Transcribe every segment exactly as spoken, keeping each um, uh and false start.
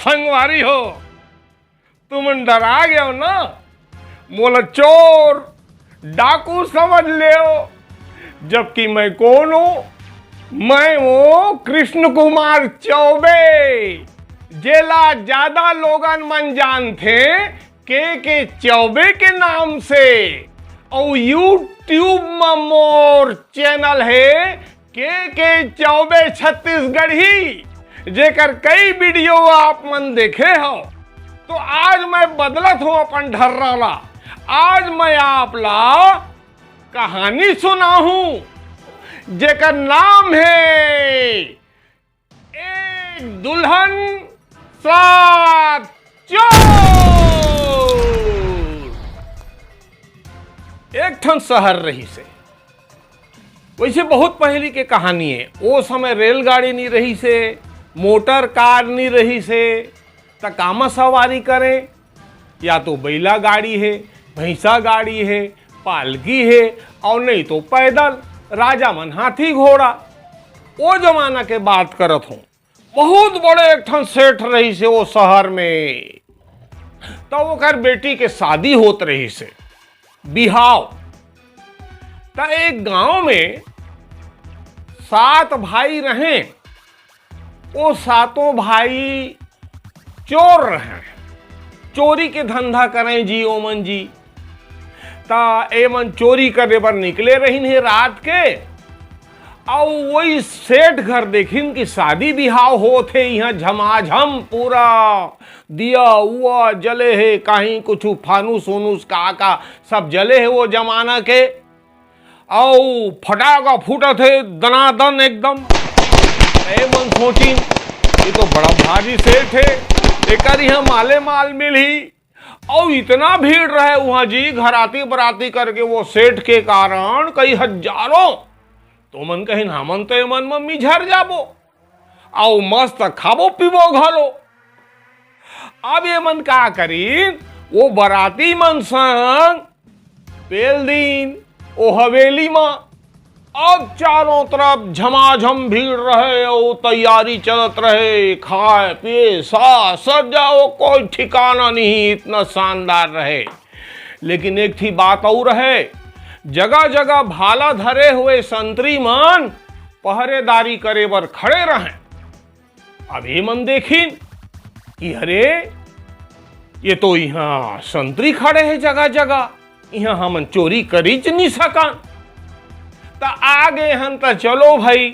संगवारी हो, तुमन डरा गयो ना? मोला चोर, डाकू समझ लेव, जबकि मैं कौन हूँ? मैं हूँ कृष्ण कुमार चौबे, जेला ज्यादा लोगन मन जानथे के के चौबे के नाम से। अउ YouTube म मोर चैनल हे के के चौबे छत्तीसगढ़ी, जेकर कई वीडियो आप मन देखे हो। तो आज मैं बदलत हूँ अपन ढर्रा ला। आज मैं आप ला कहानी सुनाहूँ, जेकर नाम हे एक दुल्हन सात चोर। एक ठन शहर रहिसे। वैसे बहुत पहली के कहानी हे। ओ समय रेलगाड़ी नी रहिसे, मोटर कार नी रहिसे, त कामा सवारी करें? या तो बैला गाड़ी हे, भैंसा गाड़ी हे, पालकी हे, अउ नहीं तो पैदल, राजा मन हाथी घोड़ा। ओ जमाना के बात करत हूँ। बहुत बड़े एक ठन सेठ रहिसे ओ शहर में। त ओकर बेटी के शादी होत रहिसे, बिहाव। त एक गांव में सात भाई रहें। ओ सातों भाई चोर रहें, चोरी के धंधा करें जी ओमन जी। त एमन चोरी करे बर निकले रहिन हे रात के, अउ वही सेठ घर देखिन कि शादी बिहाव होत हे, इहाँ झमाझम पूरा दिया उआ जले हे, कहीं कुछु फानुस उनुस का का सब जले हे वो जमाना के। अउ फटाका फूटत हे दनादन एकदम। एमन सोचिन, ये तो बड़ा भारी सेठ हे, एकर इहाँ माले माल मिलही। अउ इतना भीड़ रहे उहाँ जी, घराती बराती करके वो सेठ के कारण कई हजारों। तो मन कहिन, हमन तो एमन म मिझर जाबो, अउ मस्त खाबो पीबो घलो। अब एमन का करिन, वो बराती मन संग पेल दीन ओ हवेली म। अब चारों तरफ झमाझम भीड़ रहे अउ तैयारी चलत रहे, खाए पिए सा सज्जा, वो कोई ठिकाना नहीं, इतना शानदार रहे। लेकिन एक ठी बात अउ रहे, जगह जगह भाला धरे हुए संतरी मन पहरेदारी करे बर खड़े रहें। अब एमन देखिन कि अरे, ये तो इहाँ संतरी खड़े हे जगह जगह, इहाँ हमन चोरी करीच नी सकन। त आगे हन त चलो भाई,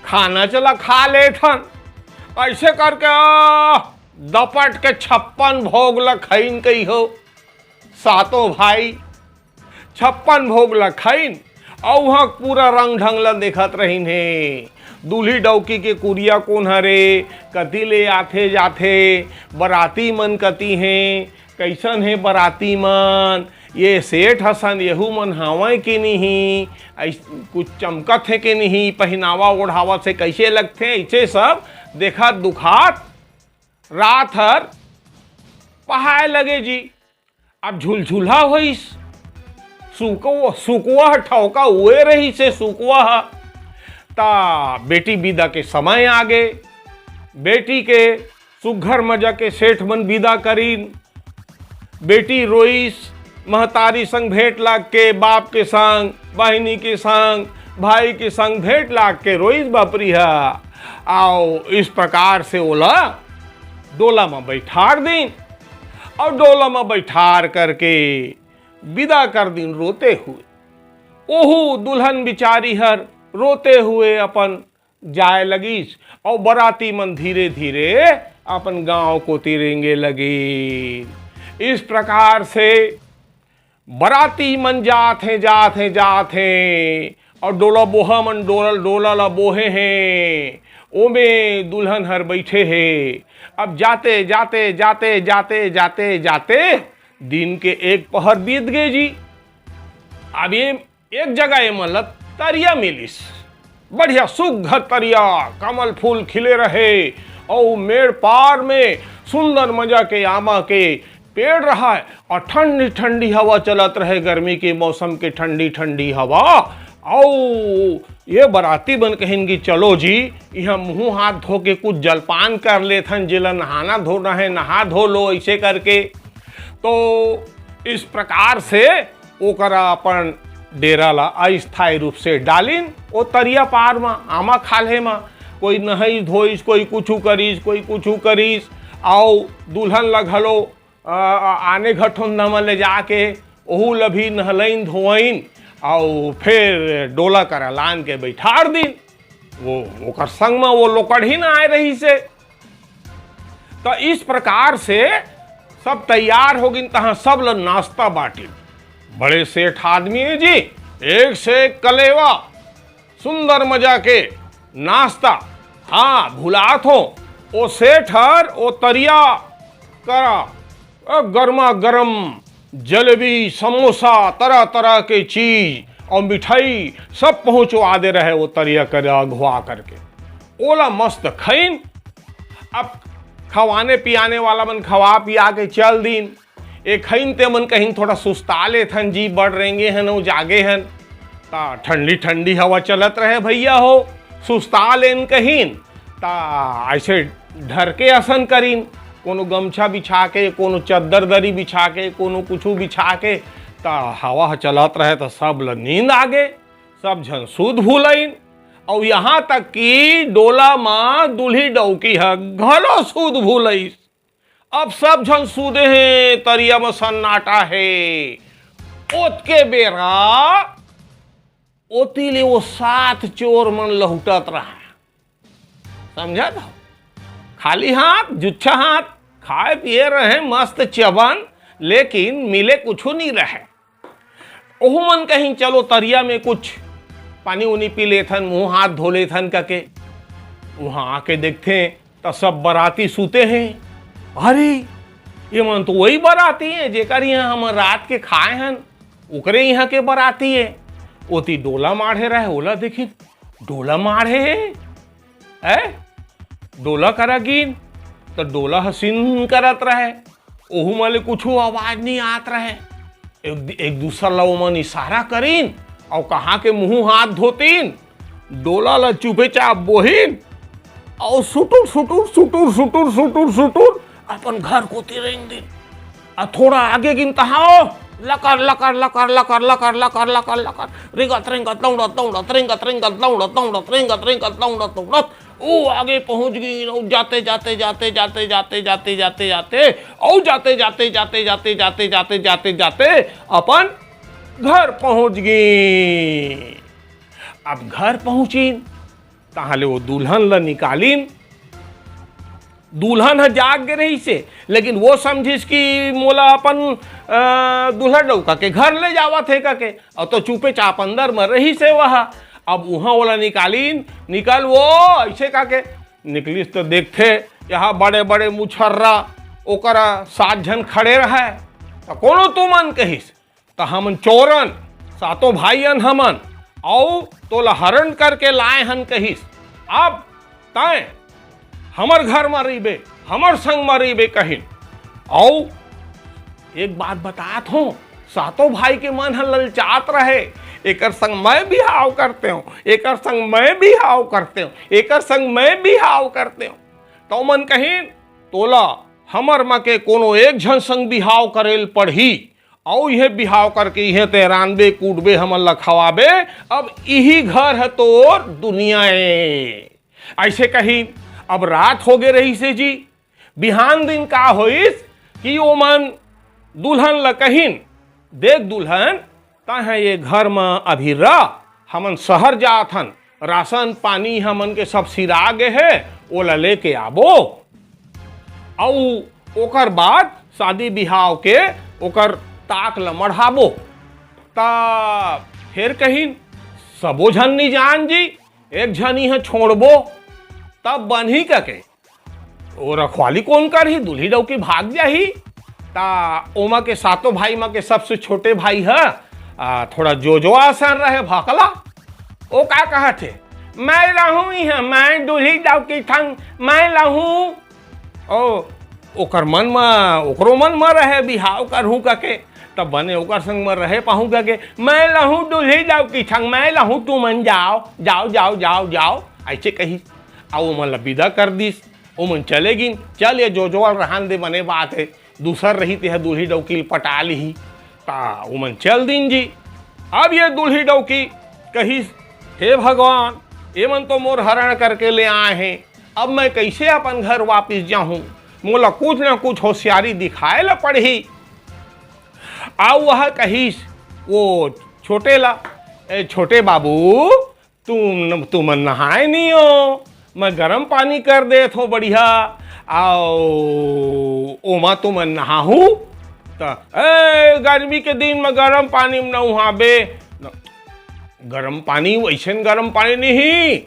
खाना चला खा लेथन। ऐसे करके आ, दपट के छप्पन भोग ल खइन कहियो सातों भाई। छप्पन भोग ल खाइन अउ उहाँ पूरा रंग ढंग ल देखत रहिन हे। दूल्ही डौकी के कुरिया कोन हरे, कति ले आथे जाथे, बराती मन कति हे, कइसन हे बराती मन, ये सेठ असन यहू मन हावय के नहीं, अइस-, कुछ चमकत हे के नहीं, पहिनावा ओढ़ावत हे कइसे लगथे, अइसे सब देखत दुखात रात हर पहाय लगे जी। अब झुलझुलहा होइस, सुकवा, सुकवा ह ठौका हुए रहिस हे, सुकवा ह। त बेटी बिदा के समय आगे, बेटी के सुघर मजा के सेठ मन बिदा करिन। बेटी रोइस, महतारी संग भेंट लाग के, बाप के संग, बहिनी के संग, भाई के संग भेंट लाग के रोइस बापरी ह। अउ इस प्रकार से ओला डोला म बइठार दीन अउ डोला म बइठार करके बिदा कर दीन रोते हुए। ओहू दुल्हन बिचारी हर रोते हुए अपन जाय लगिस अउ बराती मन धीरे धीरे अपन गांव कोति रेंगे लगिन। इस प्रकार से बराती मन जात हें, जात हें, जात हें, अउ डोला बोहा मन डोला, डोला ला बोहे हें, ओमे दुल्हन हर बइठे हे। अब जाते, जाते, जाते, जाते, जाते, जाते दिन के एक पहर बीत गे जी। अब ये एक जगह एमन ला तरिया मिलिस, बढ़िया सुघर तरिया, कमल फूल खिले रहे, अउ मेड़ पार में सुंदर मजा के आमा के पेड़ रहा, अउ ठंडी ठंडी हवा चलत रहे, गर्मी के मौसम के ठंडी ठंडी हवा, अउ ये बराती मन कहिन कि चलो जी, इहाँ मुँह हाथ धो के कुछ जलपान कर लेथन, जेला नहाना धोना हे, नहा धो लो, ऐसे करके। तो इस प्रकार से ओकरा अपन डेरा ला अस्थायी रूप से डालिन। ओ तरिया पार म, आमा खाल्हे म, कोई नहाइस धोइस, कोई कुछु करिस, कोई कुछु करिस, अउ दुल्हन ला घलो, अ, अ, आने घठोंदा म ले जाके ओहू ला भी नहलइन धोवइन, अउ फेर डोला करा लान के बइठार दिन। वो, ओकर संग म वो लोकड़हिन आए रहिसे। त इस प्रकार से सब तैयार हो गिन, तहाँ सब ल नाश्ता बांटिन। बड़े सेठ आदमी हे जी, एक से एक कलेवा, सुंदर मजा के नाश्ता। हाँ, भुलात हो, ओ सेठ हर ओ तरिया करा, अ, गरमा गरम जलेबी, समोसा, तरह तरह के चीज अउ मिठाई सब पहुँचवा दे रहे, ओ तरिया करा अगुवा करके। ओला मस्त खइन। अब खवाने पियाने वाला मन खवा पिया के चल दिन। ए खइन ते मन कहिन थोड़ा सुस्ता लेथन जी, बड़ रेंगे हन अउ जागे हन। ता ठंडी ठंडी हवा चलत रहे भैया हो, सुस्ता लेन कहिन। ता ऐसे ढर के असन करिन, कोनो गमछा बिछा के, कोनो चद्दर दरी बिछा के, कोनो कुछु बिछा के, ता हवा ह चलत रहे, ता सब ल नींद आगे, सब झन सुध भुलइन। अउ यहाँ तक कि डोला म दूल्ही डौकी ह घलो सुध भुलइस। अब सब झन सुते हे, तरिया म सन्नाटा हे। ओतके बेरा ओती ले वो सात चोर मन लहुटत रहा। समझत हो? खाली हाथ, जुच्छा हाथ, खाए पिए रहे मस्त चबन, लेकिन मिले कुछु नहीं रहे। ओहू मन कहिन, "चलो तरिया में कुछ पानी उनी पी लेथन, मुंह हाथ धो लेथन," कके। वहां आके देखथे त सब बराती सुते हैं। "अरे, ये मन तो वही बराती हैं जेकर यहाँ हम रात के खाए हन, ओकरे यहाँ के बराती है।" ओती डोला माढ़े रहे, ओला देखिन, डोला माढ़े है, है? डोला करा गिन, त डोला ह सिन करत रहे, ओहू म ले कुछु आवाज नहीं आत रहे। एक, एक दूसर ला ओमन इशारा करिन अउ कहा के मुंह हाथ धोतिन, डोला ला चुपेचाप बोहिन अउ सुटुर सुटुर सुटुर सुटुर सुटुर सुटुर अपन घर कोती रेंग दिन। आ थोड़ा आगे गिन तहाओ, लकर लकर लकर लकर लकर लकर लकर लकर, रेंगत रेंगत दौड़त दौड़त, रेंगत रेंगत दौड़त दौड़त, रेंगत रेंगत दौड़त दौड़त, ओ आगे पहुंच गिन। अउ जाते जाते जाते जाते जाते जाते जाते जाते, अउ जाते जाते जाते जाते जाते जाते जाते जाते अपन घर पहुंच गिन। अब घर पहुंचिन, तहां ले वो दुल्हन ल निकालिन। दुल्हन ह जाग गे रहिसे, लेकिन वो समझिस कि मोला अपन, अ, दूल्हा डौका के घर ले जावत हे कके, अउ तो चुपे चाप अंदर म रहिसे वह। अब उहां ओला निकालिन, "निकल वो," ऐसे कके निकलिस तो देखथे, यहाँ बड़े-बड़े मुछर्रा ओकरा सात झन खड़े रहय। त कोनो तुमन कहिस, त हमन चोरन, सातों भाई अन हमन, अउ तोला हरण करके लाए हन कहिस। अब तैं हमर घर म रहिबे, हमर संग म रहिबे कहिन। अउ एक बात बतात हों, सातों भाई के मन ह ललचात रहे, "एकर संग मैं बिहाव करते हों, एकर संग मैं बिहाव करते हों, एकर संग मैं बिहाव करते हों।" त ओमन कहिन, "तोला हमर म के कोनो एक झन संग बिहाव करे ल पड़ही, अउ इहे बिहाव करके इहे तैं रांधबे, कूटबे, हमन ल खवाबे, अब इही घर ह तोर दुनिया ए।" ऐसे कहिन। अब रात हो गे रहिसे जी। बिहान दिन का होइस कि ओमन दुल्हन ल कहिन, "देख दुल्हन, तैं ह ये घर म अभी रह, हमन शहर जात हन, राशन पानी हमन के सब सिरा गे हे, ओला लेके आबो, अउ ओकर बाद शादी बिहाव के ओकर ताक ल मढ़ाबो।" त फेर कहिन, "सबो झन नि जान जी, एक झन इहां छोड़बो, तब बनही," कके। ओ रखवाली कोन करही, दुल्ही डौकी भाग जाही। त ओमा के सातों भाई म के सबसे छोटे भाई ह, आ, थोड़ा जोजवा असन रहे, भकला। ओ का कहत हे, "मैं रहूं इहां, मैं दुल्ही डौकी थंग, मैं रहूं।" ओ, ओकर मन म, ओकरो मन म रहे बिहाव करहूं कके। त बने ओकर संग म रहे पाहूं कहिके, "मैं लहूं दूल्ही डौकी संग, मैं लहूं, तुमन जाव, जाव, जाव, जाव, जाव," अइसे कहिस। अउ ओमन ला बिदा कर दिस। ओमन चले गिन। चल, ये जोजवा ल रहन दे, बने बात हे, दूसर रही, तेहा दूल्ही डौकी ल पटा लिही। त ओमन चल दिन जी। अब ये दूल्ही डौकी कहिस, "हे भगवान, ये मन तो मोर हरण करके ले आए हें, अब मैं कइसे अपन घर वापिस जाहूं? मोला कुछ न कुछ होशियारी दिखाए ल पड़ही।" अउ वह कहिस वो छोटे ला, "ए छोटे बाबू, तुम, तुमन नहाए नहीं हो, मैं गरम पानी कर देत हों बढ़िया, अउ ओमा तुमन नहाहू।" त, "ए, गर्मी के दिन म गरम पानी म नहाबे।" न, गरम पानी, वइसन गरम पानी नहीं,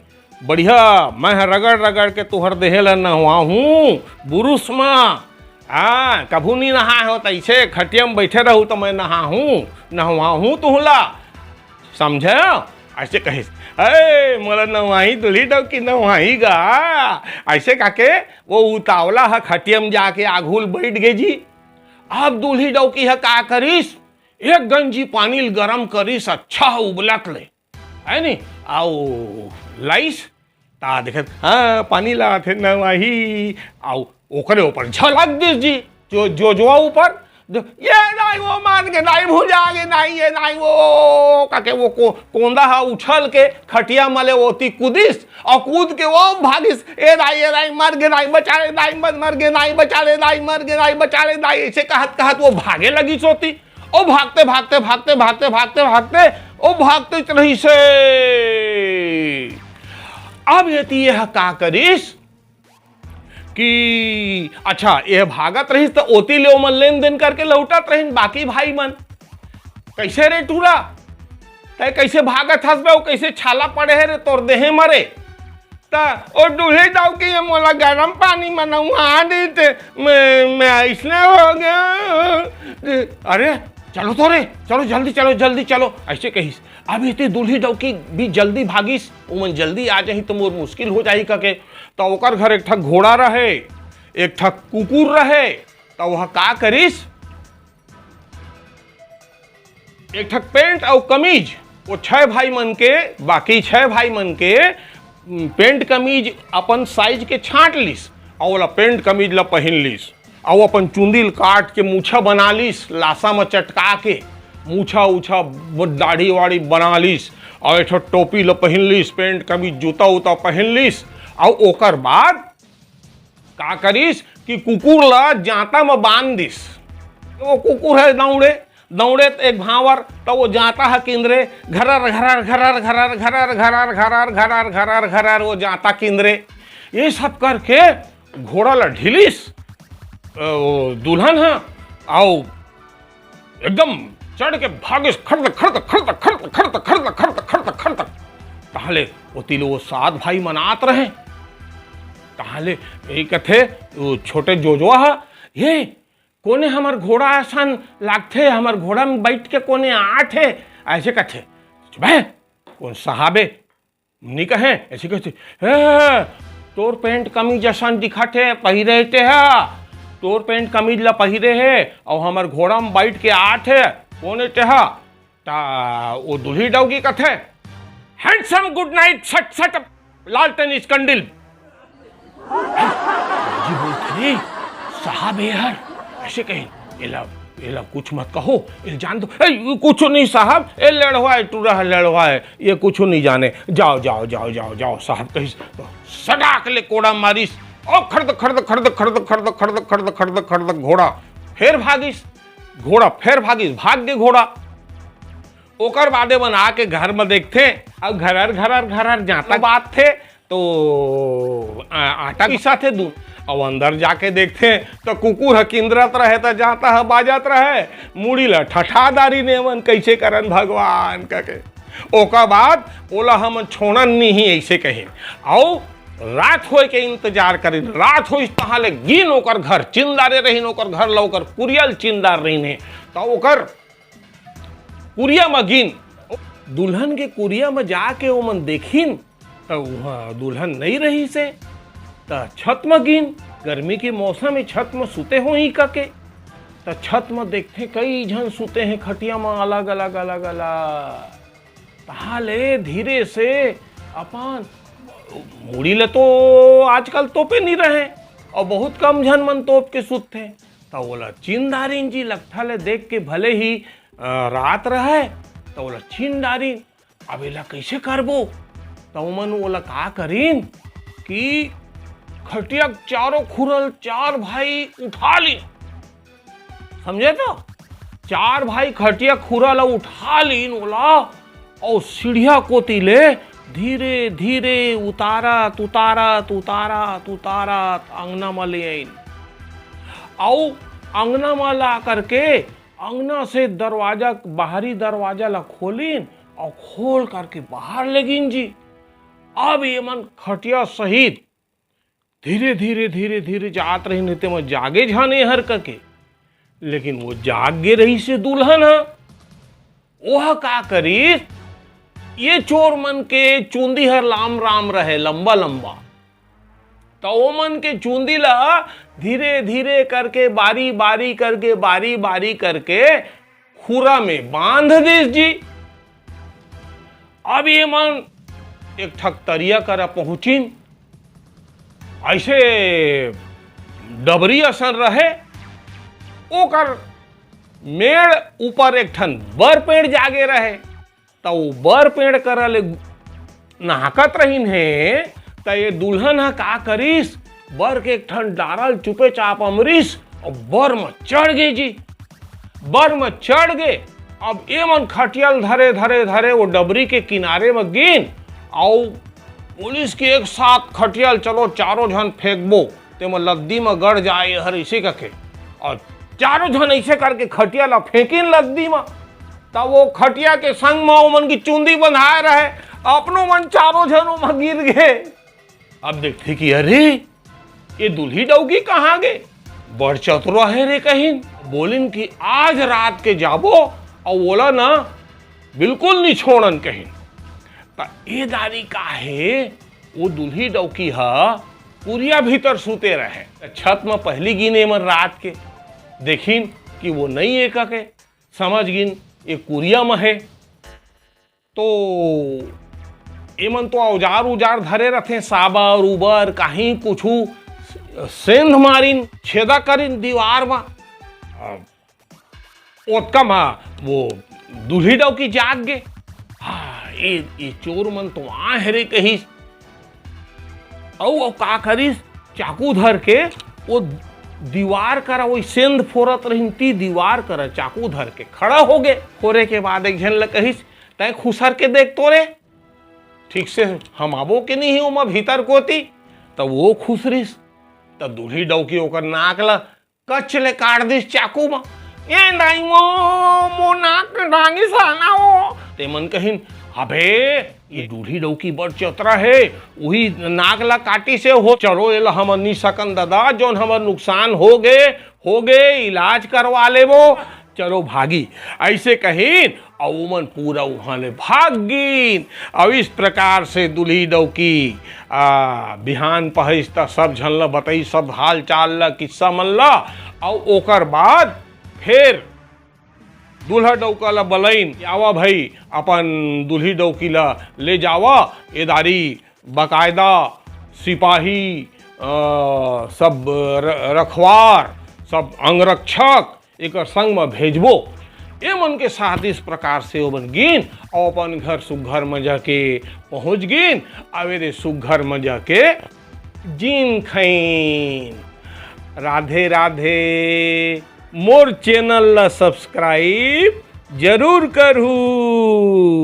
बढ़िया, मैं ह रगड़ रगड़ के तुहर देहे ल नहवाहूं, बुरुस म। हाँ, कभू नहीं नहाए हो, त अइसे खटिया म बइठे रहू, त मैं नहाहूं, नहवाहूं तुहला। समझे? अइसे कहिस, "ए, मोला नहवाही, दूल्ही डौकी नहवाही गा।" अइसे कहिके वो उतावला ह खटिया म जाके आघू ल बइठ गे जी। अब दूल्ही डौकी ह का करिस, एक गंजी पानी ल गरम करिस, अच्छा उबलत ले, हे नी? अउ लाइस, त देखत, "हाँ, पानी लात हे, नहवाही।" अउ ओकरे ऊपर झलक दिस जी, जो, जोजवा ऊपर। द-, "ये दाई, वो मर गे दाई, भुंजा गे दाई, ये दाई, वो," कहिके वो को-, कोंदा ह उछल के खटिया म ले ओती कूदिस, अउ कूद के वो भागिस, "ए दाई, ए दाई, मर गे दाई, बचा ले दाई, मर, मर गे दाई, बचा ले दाई, मर गे दाई, बचा ले दाई," अइसे कहत कहत वो भागे लगिस ओती। ओ भागते, भागते, भागते, भागते, भागते, भागते, ओ भागते रहिस हे। अब एती ये ह का करिस कि अच्छा, ये भागत रहिस त ओती ले ओमन लेन देन करके लौटत रहिन बाकी भाई मन। "कइसे रे टूरा, तैं कइसे भागत हस बे? अउ कइसे छाला पड़े हे रे तोर देहे म रे?" त ओ दूल्ही डौकी ह मोला गरम पानी म नहवा दिस, मैं, मैं अइसने हो गे। "अरे, चलो तो रे, चलो जल्दी चलो, जल्दी चलो," अइसे कहिस। अब एती दूल्ही डौकी भी जल्दी भागिस, "ओमन जल्दी आ जाही त मोर मुश्किल हो जाही," कहिके। त ओकर घर एक ठक घोड़ा रहे, एक ठक कुकुर रहे, त वह का करिस, एक ठक पेंट अउ कमीज, वो छह भाई मन के, बाकी छह भाई मन के, उम, पेंट कमीज अपन साइज के छांट लिस, अउ ओला पेंट कमीज ला पहिन लिस, अउ अपन चुंदी ल काट के मूछा बना लिस, लासा म चटका के मूछा उछा ब-, दाढ़ी वाढ़ी बना लिस, अउ एक ठो टोपी ल पहिन लिस, पेंट कमीज जूता उता पहिन लिस, अउ ओकर बाद का करिस कि कुकुर ला जांता म बांध दिस। वो कुकुर ह दौड़े, दौड़े त एक भांवर, त वो जांता ह किंदरे, घरर, घरर, घरर, घरर, घरर, घरर, घरर, घरर, घरर, घरर, वो जांता किंदरे। ये सब करके घोड़ा ला ढिलिस, अ, वो दुल्हन ह, अउ एकदम चढ़ के भागिस, खड़द, खड़द, खड़द, खड़द। तहाले ओती ले वो सात भाई मन आत रहे। तहाले ये कथे, वो छोटे जोजवा ह, "हे, कोने हमर घोड़ा असन लागथे, हमर घोड़ा म बइठ के कोने आत हे?" अइसे कथे। "चुप हे, कोन साहब ए?" नी कहे, अइसे कहिथे, "हे, तोर पेंट कमीज असन दिखत हे, पहिरे तेहा, तोर पेंट कमीज ला पहिरे हे, अउ हमर घोड़ा म बइठ के आत हे, कोन ए तेहा?" त वो दूल्ही डौकी कथे, "Handsome, good night, सट सट, लालटेन स्कंडिल।" जी बोलथे, "साहब ए हर," अइसे कहिन, "एला, एला कुछ मत कहो, एला जान दो।" "ए, कुछ नहीं साहब, ए लेड़वा ए, टूरा ह लेड़वा ए, ये कुछ नहीं जाने, जाव, जाव, जाव, जाव, जाव," साहब कहिस। त सटाक ले कोड़ा मारिस, अउ खड़द, खड़द, घोड़ा फेर भागिस, घोड़ा फेर भागिस, भाग गे घोड़ा। ओकर बादे मन आके घर म देखथे, अउ घरर, घरर, घरर जांता बाजथे, त आ-, आटा पीसथे दून। अउ अंदर जाके देखथे, त कुकुर ह किंदरत रहे, त जांता ह बाजत रहे, मुड़ी ल ठठा डारिन, "एमन कइसे करन भगवान?" कहिके। ओकर बाद ओला हमन छोड़न नहीं, अइसे कहिन। अउ रात होय के इंतजार करिन। रात होइस, तहाले गिन ओकर घर, चिंदारे रहिन ओकर घर ल, ओकर कुरिया ल चिंदार रहिन हे। त ओकर कुरिया म गिन। दुल्हन के कुरिया म जाके ओमन देखिन, त उहां दुल्हन नइ रहिस हे। त छत म गिन, गर्मी के मौसम हे, छत म सुते होही कहिके। त छत म देखथे, कई झन सुते हे खटिया म, अलग-अलग, अलग-अलग। तहाँ ले धीरे से अपन मुड़ी ल तो आजकल तोपे नी रहे, अउ बहुत कम झन मन तोप के सुतथे। त ओला चिन डारिन जी, लकठा ले देख के, भले ही, अ, रात रहय, त ओला चिन डारिन। अब एला कइसे करबो? त ओमन ओला का करिन कि खटिया के चारों खुरल चार भाई उठा लीन। समझे तो? चार भाई खटिया खुरल उठा लीन ओला, अउ सीढ़िया कोती ले धीरे धीरे उतारत, उतारत, उतारत, उतारत अंगना म ले आइन। अउ अंगना म ला करके अंगना से दरवाजा, बाहरी दरवाजा ला खोलिन अउ खोल करके बाहर लेगिन जी। अब ये मन खटिया सहित धीरे धीरे, धीरे धीरे जात रहिन, तेमा जागे झन ए हर कके। लेकिन वो जाग गे रहिस हे दुल्हन ह। ओह का करिस, ये चोर मन के चुंदी हर लाम राम रहे, लंबा लंबा। त ओमन के चुंदी ला धीरे धीरे करके, बारी बारी करके, बारी बारी करके खुरा में बांध दिस जी। अब ये मन एक ठक तरिया करा पहुंचिन। ऐसे डबरी असन रहे, ओकर मेड़ ऊपर एक ठन बर पेड़ जागे रहे। त वो बर पेड़ करा ले नहाकत रहिन हे, त ये दुल्हन ह का करिस, बर के एक ठन डारल चुपे चाप अमरिस अउ बर म चढ़ गे जी। बर म चढ़ गे। अब ए मन खटिया ल धरे धरे धरे वो डबरी के किनारे म गिन, अउ पुलिस के एक साथ खटिया ल, "चलो चारों झन फेंकबो, तेमा लद्दी म गड़ जाए हर," इसे कके। अउ चारों झन ऐसे करके खटिया ल फेंकिन लद्दी म। तब वो खटिया के संग म ओमन की चुंदी बंधाए रहे, अपनो मन चारों झन ओमा गिर गे। अब देखथे कि अरे, ये दुल्ही डौकी कहाँ गे? बड़ चतुरा हे रे कहिन। बोलिन कि आज रात के जाबो अउ ओला ना बिल्कुल नी छोड़न कहिन। त ए दारी का हे, वो दुल्ही डौकी ह कुरिया भीतर सुते रहे। त छत म पहिली गिन ए मन रात के, देखिन कि वो नई ए कके, समझ गिन ये कुरिया म हे। तो एमन तो औजार उजार धरे रथे, साबर उबर, काहीं कुछु सेंध मारिन, छेदा करिन दीवार म। अब ओतका म वो दुल्ही डौकी जाग गे। "हाँ, ये, ये चोर मन तो आए हे रे," कहिस। अउ, अउ का करिस, चाकू धर के वो दीवार करा, वही सेंध फोरत रहिन ती दीवार करा चाकू धर के खड़ा हो गे। फोरे के बाद एक झन ल कहिस, "तैं खुसर के देख तो रे, ठीक से हम आबो के नहीं ओमा भीतर कोती।" त वो खुसरिस, त दुल्ही डौकी ओकर नाक ल कच ले काट दिस चाकू म। "ए दाई वो, मोर नाक कटा गिस ना वो।" तेमन कहिन, "अबे, ये दुल्ही डौकी बड़ चतरा हे, उही नाक ला काटिस हे हो। चलो, एला हमन नी सकन ददा, जौन हमर नुकसान हो गे, हो गे, इलाज करवा लेबो। चलो भागी।" ऐसे कहिन, अउ ओमन पूरा उहाँ ले भाग गिन। अउ इस प्रकार से दुल्ही डौकी, आ, बिहान पहइस त सब झन ल बतइस, सब हाल चाल ल, किस्सा मन ल। अउ ओकर बाद फेर दूल्हा डौका ल बलइन, "आवा भई, अपन दुल्ही डौकी ल ले जावा, ए दारी बकायदा सिपाही, अ, सब र-, रखवार, सब अंगरक्षक एकर संग म भेजबो।" ए मन के साथ इस प्रकार से ओमन गिन अउ अपन घर सुग्घर म जाके पहुंच गिन। अउ एदे सुग्घर म जाके जीन खइन। राधे राधे। मोर चैनल ला सब्सक्राइब जरूर करहू।